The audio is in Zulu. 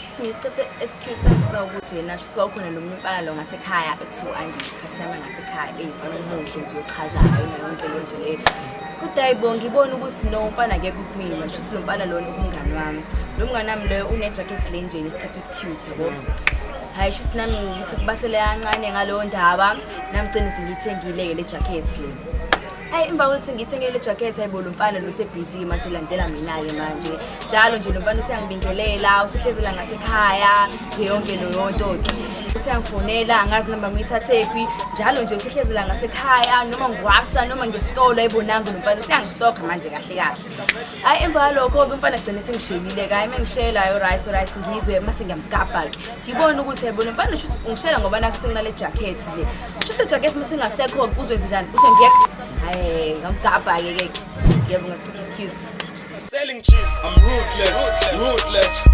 Sine-step esi-cute sasizawukuthi yena shuthi kwakukhona nomunye umfana lo ngasekhaya ekuthiwa u-Andy, crush yami ngasekhaya, eyi mfana omuhle nje ochazayo nayo yonke leyo nto leyo. Kodwa hayi bo, ngibona ukuthi no, umfana akekho kumina, shuthi lo mfana lona ukumngani wami. Lo mngani wami loyo une-jacket le nje nesicephu esi-cute yabo. Hhayi, shuthi nami ngithi kubasele kancane ngaleyo ndaba, nami gcine sengiyithengile-ke le jacket le. Hayi, emva kokuthi ngithengele le jacket, hayibo, lo mfana lo sebhizi manje, selandela mina-ke manje njalo nje. Lo mfana useyangibingelela, usehlezela ngasekhaya nje, yonke leyo nto-ke. Useyangifonela, angazi namba ngiyithathephi. Njalo nje usehlezela ngasekhaya, noma ngiwasha noma ngesitolo, ayibonanga lo mfana useyangistokha manje kahle kahle. Hhayi, emva kwalokho-ke umfana gcine sengishelile-ke. Hhayi, uma ngishelayo, right, ngizwe mase ngiyamgabha-ke, ngibone ukuthi hayibo, lo mfana shuthi ungishela ngoba nakho senginale jacket le. Shuthi le jacket uma singasekho uzwenze njani? Uzongiyeka. Hhayi, ngamgabha-ke ke. Ngiyabonga, sicuphi cute. Selling cheese. I'm ruthless, ruthless.